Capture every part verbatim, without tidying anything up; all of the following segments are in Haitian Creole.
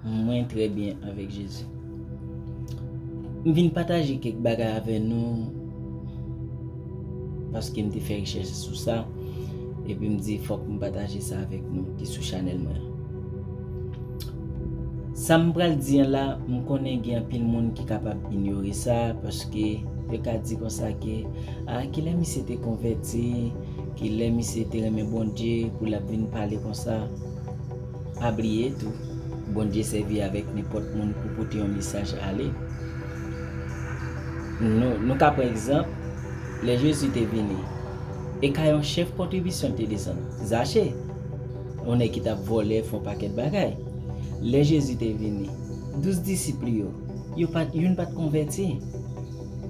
Mwen trè byen avèk Jezi. M vin pataje kèk bagay avè nou paske m te fè rechèch sou sa, epi m di fòk m pataje sa avèk nou ki sou chanèl mwen an. Sa m pral di an la, m konnen gen anpil moun ki kapab inyore sa, paske yo ka di konsa ke, a, kilè misye te konvèti, kilè misye te renmen Bondye pou l ap vin pale konsa. Pa bliye tou, Bondye sèvi avèk nenpòt moun pou pote yon mesaj ale. Nou, nou ka pran egzanp, lè Jezi te vini, e kay yon chèf kontribisyon te desann, Zache, yon nèg ki t ap vòlè, fè yon pakèt bagay. Lè Jezi te vini, douz disip li yo, yo pa t, youn pa t konvèti.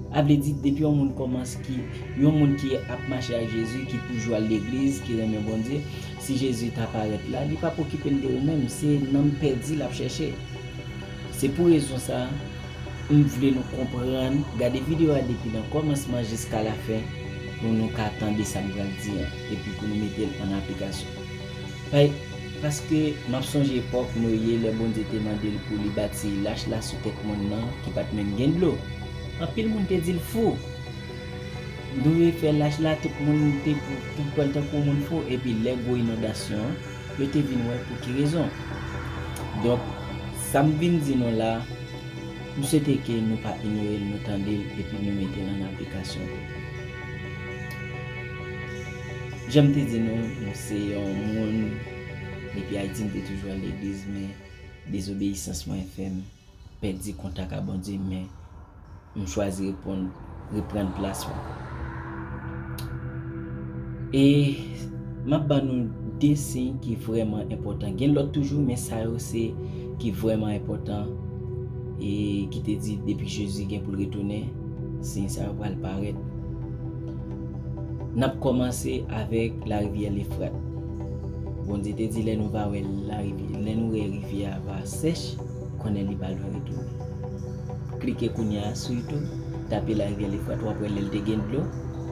A vle di, depi yon moun kòmanse ki, yon moun ki ap mache ak Jezi, ki toujou al legliz, ki renmen Bondye, si Jezi ta parèt la, li p ap okipe l de ou menm, se nanm pèdi l ap chèche. Se pou rezon sa a, m vle nou konprann, gade videyo a depi nan kòmansman jiska lafen, pou nou ka tande sa m pral di an, epi pou nou mete l an aplikasyon. Pa, paske m ap sonje epòk Noye, lè Bondye te mande l pou li bati lach la sou tèt mòn nan, ki pa t menm gen dlo. Anpil moun te di l fou. Dwe fè lach la, tout moun te, te pran l tankou moun fou, epi lè gwo inondasyon an, yo te vin wè pou ki rezon. Donk, sa m vin di nou la, m swete ke nou pa inyore l, nou tande l, epi nou mete l an aplikasyon. Jan m te di nou, m se yon moun, depi Ayiti, m te toujou al legliz, men dezobeyisans mwen fè m pèdi kontak a Bondye, men m chwazi reponn, reprann plas mwen. E m ap ban nou de siy ki vrèman enpòtan. Gen lòt toujou, men sa yo se ki vrèman enpòtan e ki te di depi Jezi gen pou l retounen, siy sa yo pral parèt. N ap kòmanse avèk larivyè Lefrat. Bondye te di lè nou va wè larivyè, lè nou wè rivyè a va sèch, konnen li pa lwen retounen. Klike kounye a sou YouTube, tape larivyè Lefrat, w ap wè lè l te gen dlo,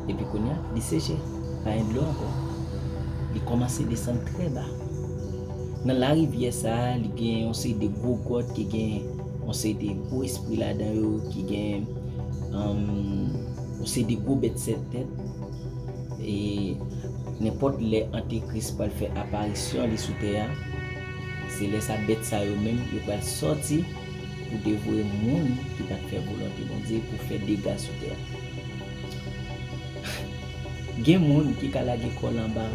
epi kounye a, li seche, pa gen dlo ankò. Li kòmanse desann trè ba. Nan larivyè sa a, li gen yon seri de gwo gwòt ki gen yon seri de gwo espri ladan yo, ki gen, um, yon seri de gwo bèt sèt tèt. E nenpòt lè antikris pral fè aparisyon li sou tè a, se lè sa bèt sa yo menm yo pral sòti pou devoye moun ki pa t fè volonte Bondye, pou fè dega sou tè a. Gen moun ki ka lage kò l anba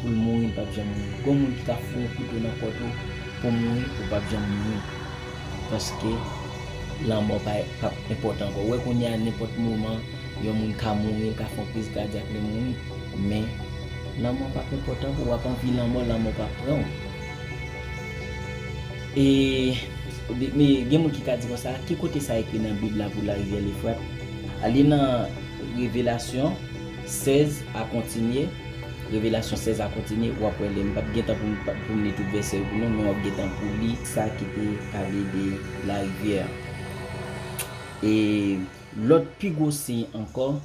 pou l mouri, l p ap janm mouri. Gen moun ki ka foure kouto nan kò tou pou mouri, ou p ap janm mouri. Paske lanmò pa, p ap enpòtan ankò. Ou wè kounye a, nenpòt moman, yon moun ka mouri, l ka fè yon kriz kadyak, li mouri. Men, lanmò p ap enpòtan pou w, w ap anvi lanmò, lanmò p ap pran w. E, de, men, gen moun ki ka di konsa, ki kote sa ekri nan Bib la pou larivyè Lefrat? Ale nan Revelasyon sèz a kontinye. Revelasyon sèz a kontinye, w ap wè lè m p ap gen tan pou m, pou m li tout vèsè yo pou nou, men w ap gen tan pou li sa ki te pale de larivyè a. E lòt pi gwo siy ankò,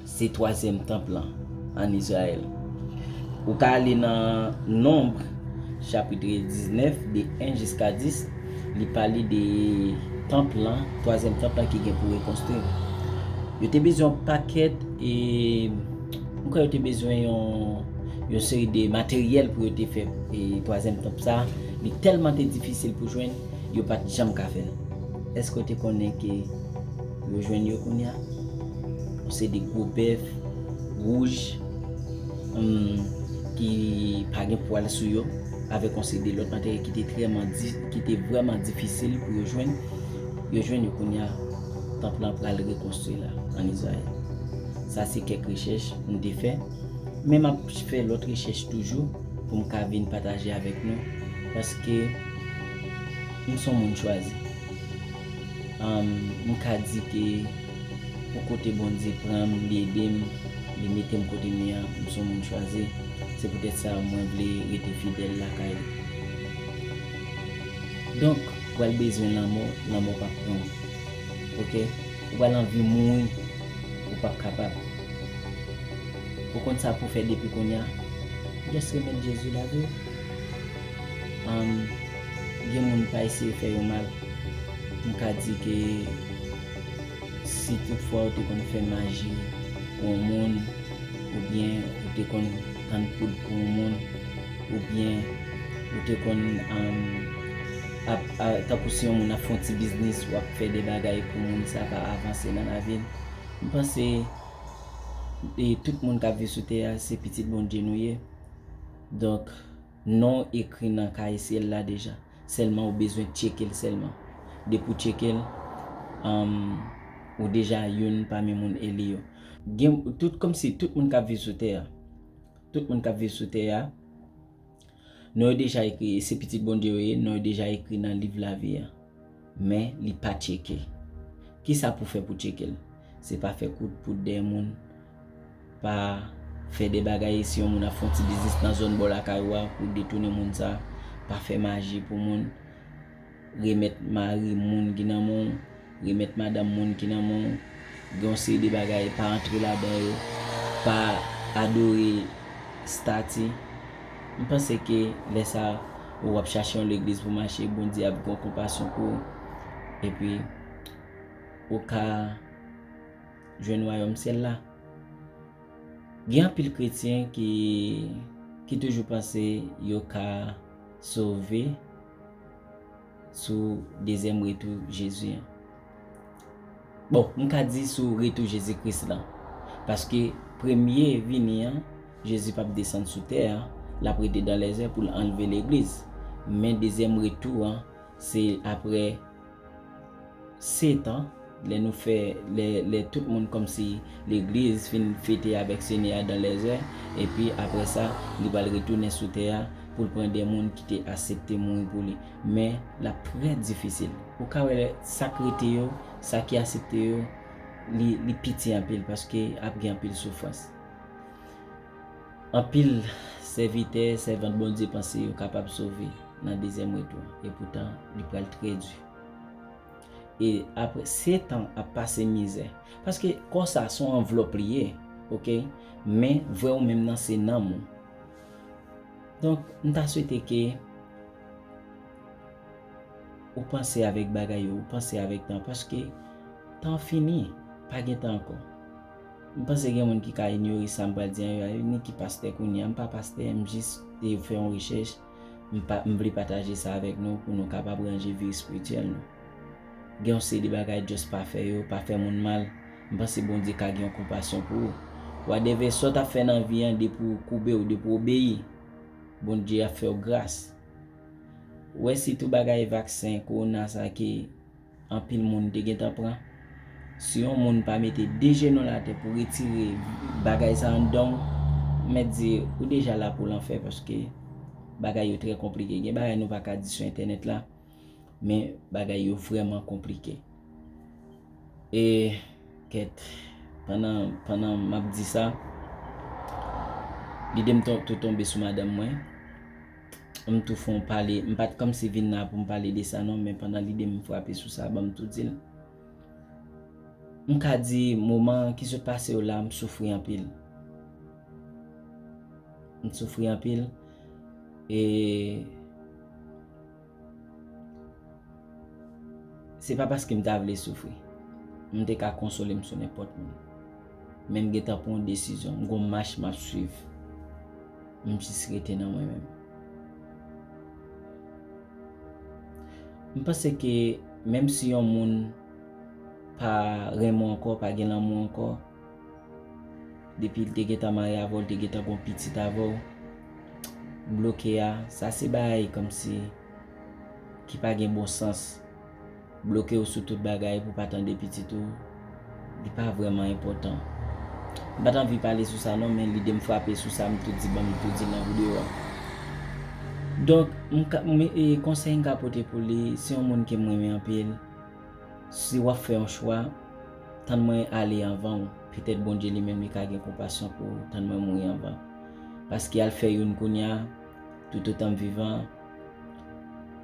se twazyèm tanp lan ann Izrayèl. Ou ka ale nan Nonb, chapit diznèf, de en jiska dis, li pale de tanp lan, twazyèm tanp lan ki gen pou rekonstwi. Yo te bezwen yon pakèt, e, m kwè yo te bezwen yon, yon seri de materyèl pou yo te fè, e, twazyèm tanp sa. Li tèlman te difisil pou jwenn, yo pa t janm ka fè l. Èske w te konnen ke yo jwenn yo kounye a? Yon seri de gwo bèf wouj, hmm, ki pa gen pwal sou yo, avèk yon seri de lòt materyèl ki te trèman di-, ki te vrèman difisil pou yo jwenn. Yo jwenn yo kounye a, tanp lan pral rekonstwi la, ann Izrayèl. Sa se kèk rechèch m te fè. Men m ap fè lòt rechèch toujou pou m ka vin pataje avèk nou, paske m se yon moun chwazi. Am, m ka di ke pou kote Bondye pran m, li ede m, li mete m kote m ye a, m se yon moun chwazi. Se poutèt sa mwen vle rete fidèl lakay li. Donk, ou pral bezwen lanmò, lanmò p ap pran w. Oke? Ou pral anvi mouri, ou p ap kapab. Ou konn sa pou fè depi kounye a? Just remèt Jezi lavi w. Am, Gen moun pa eseye fè yo mal. M ka di ke si toutfwa ou te konn fè maji pou yon moun, oubyen ou te konn tann poud pou yon moun, oubyen ou te konn, um, ap, a, tankou si yon moun ap fè yon ti biznis, w ap fè de bagay pou moun sa pa avanse nan lavi l. M panse, e, tout moun k ap viv sou tè a, se pitit Bondye nou ye. Donk, non w ekri nan kaye syèl la deja. Sèlman ou bezwen tcheke l sèlman. Depi w tcheke l, um, ou deja youn pami moun eli yo. Gen, tout, kòmsi tout moun k ap viv sou tè a, tout moun k ap viv sou tè a, non yo deja ekri, se pitit Bondye yo ye, non yo deja ekri nan liv lavi a. Men li pa tcheke. Kisa pou fè pou tcheke l? Se pa fè kout poud dèyè moun, pa fè de bagay, si yon moun ap fè yon ti biznis nan zòn bò lakay ou a pou detounen moun sa, pa fè maji pou moun, remèt mari moun ki nan men w, remèt madanm moun ki nan men w, gen yon seri de bagay, pa antre ladan yo, pa adore stati. M panse ke lè sa a, ou ap chache yon legliz pou mache, Bondye ap gen konpasyon pou ou, epi ou ka jwenn wayòm syèl la. Gen anpil kretyen ki, ki toujou panse yo ka sove sou dezyèm retou Jezi an. Bon, m ka di sou retou Jezi Kris lan. Paske premye vini an, Jezi p ap desann sou tè a, l ap rete dan lèzè pou l anlve legliz. Men dezyèm retou an, se apre sèt an, lè nou fè, lè, lè tout moun kòmsi legliz fin fete avèk Senyè a dan lèzè, epi apre sa, li pral retounen sou tè a pou l pran de moun ki te aksepte mouri pou li. Men, l ap trè difisil. Ou ka wè sa k rete yo, sa ki aksepte yo, li, li piti anpil paske ap gen anpil soufrans. Anpil sèvitè, sèvant Bondye panse yo kapab sove nan dezyèm retou an, epoutan li pral trè di. E apre, sèt an ap pase mizè. Paske kò sa se yon anvlòp li ye, oke? Men vrè ou menm nan se nanm ou. Donk, m ta swete ke ou panse avèk bagay yo, ou panse avèk tan, paske tan fini, pa gen tan ankò. M panse gen moun ki ka inyore sa m pral di an yo, ni ki pastè kounye a. M pa pastè, m jis te fè yon rechèch, m pa, m vle pataje sa avèk nou pou nou kapab ranje vi espirityèl nou. Gen yon seri de bagay just pa fè yo, pa fè moun mal. M panse Bondye ka gen yon konpasyon pou ou. Whatever sa w t ap fè nan vi an, depi w koube w, depi w obeyi, Bondye ap fè w gras. Ou wè sitou bagay vaksen kowona sa ke anpil moun te gentan pran. Si yon moun pa mete de jenou l atè pou retire bagay sa anndan w, mèt di ou deja la pou lanfè paske bagay yo trè konplike. Gen bagay nou pa ka di sou entènèt la, men bagay yo vrèman konplike. E, kèt, pandan, pandan m ap di sa, lide m ton-, tou tonbe sou madanm mwen. M tou fè yon pale, m pa t kòmsi vin la pou m pale de sa non, men pandan lide m frape sou sa, ban m tou di l. M ka di moman ki sot pase yo la, m soufri anpil. M soufri anpil. E se pa paske m ta vle soufri. M te ka konsole m sou nenpòt moun. Men m gentan pran yon desizyon. M gon mach m ap swiv. M jis rete nan mwen menm. M panse ke menm si yon moun pa renmen w ankò, pa gen lanmou ankò, depi l te gentan marye avè w, l te gentan gon pitit avè w, bloke a, sa se bagay kòmsi ki pa gen bon sans. Bloke w sou tout bagay pou pa tande pitit ou, li pa vrèman enpòtan. M pa t anvi pale sou sa non, men lide m frape sou sa, m tou di, ban m tou di nan videyo a. Donk, m ka, m, e, konsèy m ka pote pou li, se yon moun ke m renmen anpil. Si w ap fè yon chwa, tann mwen ale anvan w. Petèt Bondye li menm li ka gen konpasyon pou ou, tann mwen mouri anvan. Paske al fè youn kounye a, toutotan m vivan,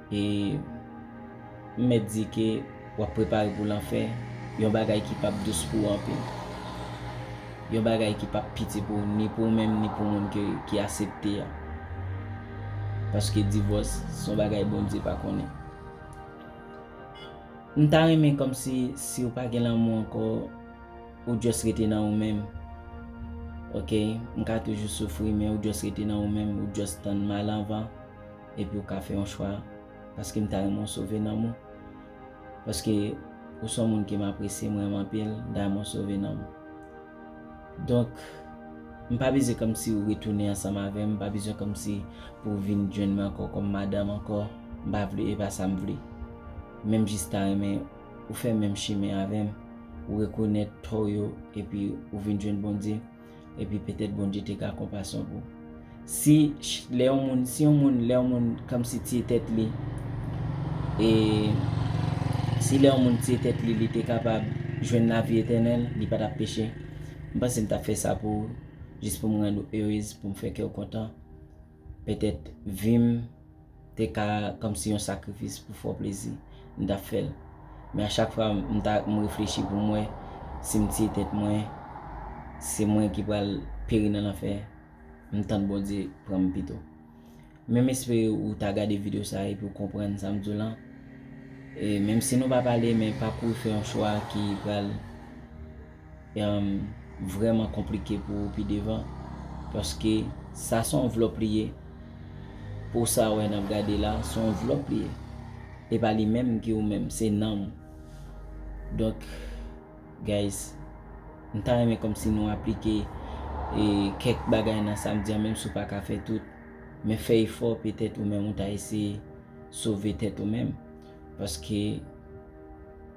e m mèt di ke w ap prepare pou lanfè, yon bagay ki p ap dous pou ou anpil. Yon bagay ki p ap piti pou ou, ni pou ou menm, ni pou moun ke, ki aksepte a. Paske divòs se yon bagay Bondye pa konnen. M ta renmen kòmsi, si w pa gen lanmou ankò, ou just rete nan ou menm. Ok, m ka toujou soufri, men ou just rete nan ou menm, ou just tann m al anvan, epi w ka fè yon chwa, paske m ta renmen w sove nanm ou. Paske ou se yon moun ke m apresye, m renmen anpil, m ta renmen w sove nanm ou. Donk, m pa bezwen kòmsi ou retounen ansanm avè m, m pa bezwen kòmsi pou w vin jwenn mwen ankò kòm madanm ankò, m pa vle, e pa sa m vle. Men m jis ta renmen ou fè menm chimen avè m, ou rekonèt tò w yo, epi ou vin jwenn Bondye, epi petèt Bondye te ka konpasyon pou ou. Si ch- lè yon moun, si yon moun, lè yon moun kòmsi tiye tèt li, e si lè yon moun tiye tèt li, li te kapab jwenn lavi etènèl, li pa t ap peche. M panse m t ap fè sa pou ou, jis pou m rann ou erez, pou m fè kè w kontan. Petèt vi m te ka kòmsi yon sakrifis pou fè w plezi, m t ap fè l. Men a chak fwa m ta, m reflechi pou m wè si m tiye tèt mwen, se mwen ki pral peri nan lanfè, m tann Bondye pran m pito. Men m espere ou ta gade videyo sa a epi w konprann sa m di w lan. E menm si nou pa pale, men pa kouri fè yon chwa ki pral em, vrèman konplike pou ou pi devan, paske sa se yon vlòp li ye. Pou sa wè n ap gade la, se yon vlòp li ye. E pa li menm ki ou menm, se nanm ou. Donk, guys, m ta renmen kòmsi nou aplike, e, kèk bagay nan sa m di an, menm si w pa ka fè tout, men fè efò, petèt ou menm ou ta eseye sove tèt ou menm. Paske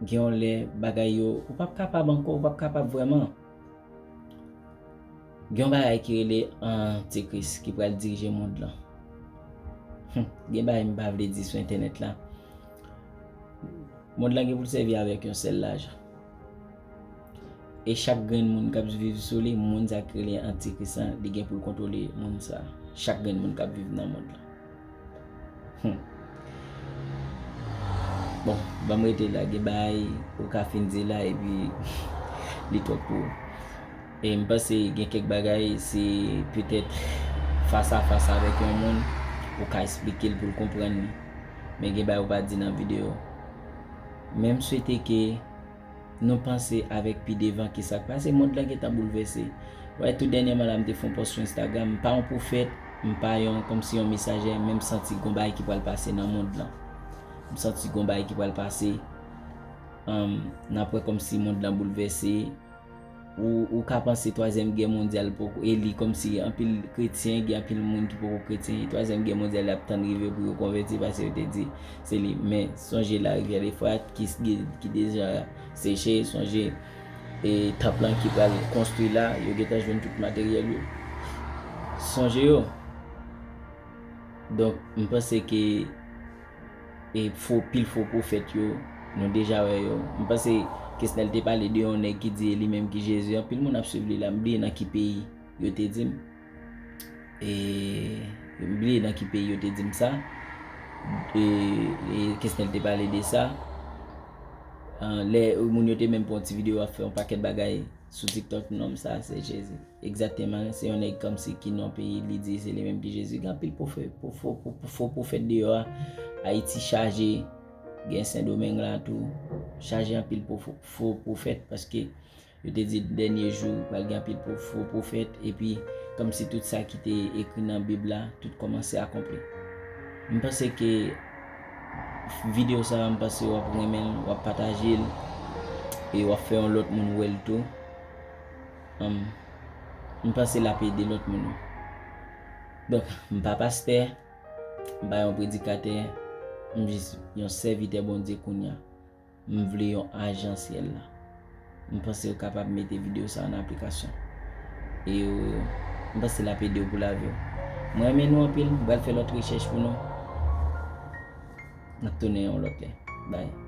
gen yon lè bagay yo, ou p ap kapab ankò, ou p ap kapab vrèman. Gen yon bagay ki rele antikris ki pral dirije mond lan. Hum, gen bagay m pa vle di sou entènèt la. Mond lan gen pou l sèvi avèk yon sèl lajan. E chak grenn moun k ap viv sou li, moun sa k rele antikris lan, li gen pou l kontwole moun sa. Chak grenn moun k ap viv nan mond lan. Hmm. Bon, ban m rete la. Gen bagay ou ka fin di la epi li twòp pou ou. E m panse gen kèk bagay, se petèt fas a fas avèk yon moun, ou ka esplike l pou l konprann li. Men gen bagay ou pa di nan videyo. Men m swete ke nou panse avèk pi devan ki sa k pase. Mond lan gentan boulvèse. Wè, tou dènyèman la, m te fè yon pòs sou Instagram. M pa yon pwofèt, m pa yon, kòmsi yon mesajè, men m santi gon bagay ki pral pase nan mond lan. M santi gon bagay ki pral pase. Anm, n ap wè kòmsi mond lan boulvèse. Ou, ou ka panse twazyèm gè mondyal poko, e li kòmsi anpil kretyen, gen anpil moun ki poko kretyen, e twazyèm gè mondyal y ap tann rive pou yo konvèti, paske yo te di se li. Men sonje larivyè Lefrat ki, ki deja seche, sonje, e, tanp lan ki pral konstwi la, yo gentan jwenn tout materyèl yo. Sonje yo. Donk, m panse ke e fo, pil fo pwofèt yo, nou deja wè yo. M panse Kesnel te pale de yon nèg ki di e li menm ki Jezi. Anpil moun ap swiv li la, m bliye nan ki peyi yo te di m. E m bliye nan ki peyi yo te di m sa. E, e Kesnel te pale de sa. An, lè moun yo te menm pran ti videyo ap fè yon pakèt bagay sou TikTok, nonm sa se Jezi. Egzakteman, se yon nèg kòmsi ki nan peyi, li di se li menm ki Jezi. Gen anpil pwofè-, pwo-, fo, fo, fo pwofèt deyò a. Ayiti chaje, gen Sendomeng la tou, chaje anpil pwo-, fo, fo pwofèt, paske yo te di dènye jou pral gen anpil pwo-, fo pwofèt, epi kòmsi tout sa ki te ekri nan Bib la, tout kòmanse akonpli. M panse ke videyo sa a, m panse w ap renmen l, w ap pataje l, e w ap fè yon lòt moun wè l tou. Anm, m panse l ap ede lòt moun yo. Donk, m pa pastè, m pa yon predikatè, m jis yon sèvitè Bondye kounye a. M vle yon ajan syèl la. M panse w kapab mete videyo sa an aplikasyon. E, euh, m panse l ap ede w pou lavi w. Mwen renmen nou anpil, m pral fè lòt rechèch pou nou. N ap tounen yon lòt lè. Bye.